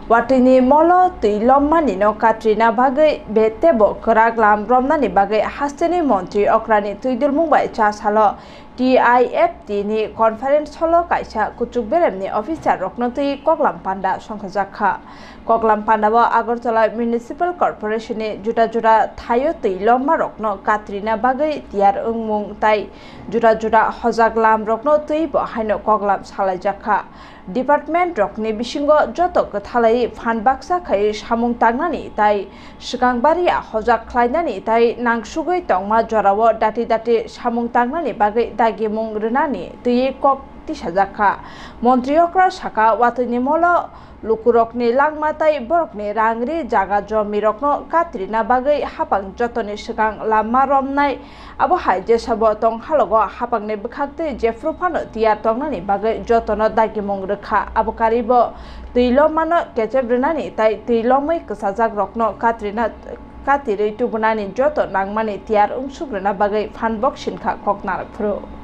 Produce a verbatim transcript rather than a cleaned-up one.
Watwini molo twi lommani no katrina bagwi be tebo kwrak lam romnani bagwi hasteni montri okrani twidulmung bai cha salo T I F T ni conference hall o kaisa kuchuk beremni officer rokno twi koklam panda songkhajakha. Koklam panda o Agartala Municipal Corporation ni juda juda thaio twi lomma rokno katrina bagwi tiyar wngmung tai juda juda hojak lam rokno twi bo haino koklam salaijakha. Department rokni bisingo joto kwthalai phan baksa khai samung tangnani tai swkang baria hojak khlainani tai nangsugwi tongma jorao dati dati samung tangnani bagwi dagimung rwnani twi kok tisajakha. Montri okra saka watwini molo lukurokni langma tai borokni rang ri jaga jomi rokno katrina bagwi hapang jotoni swkang lama romnai. Abo hai jesabo tong halogo hapangni bwkhaktwi jephru phano tiyar tongnani bagwi jotono dagimung rwkha. Abo karibo twi lomano kechep rwnani tai twi lomwi kwchajak rokno katrina katirwi tubunani joto nangmani tiyar wngsuk rwna bagwi phan bok sinkha kok narwk phuru.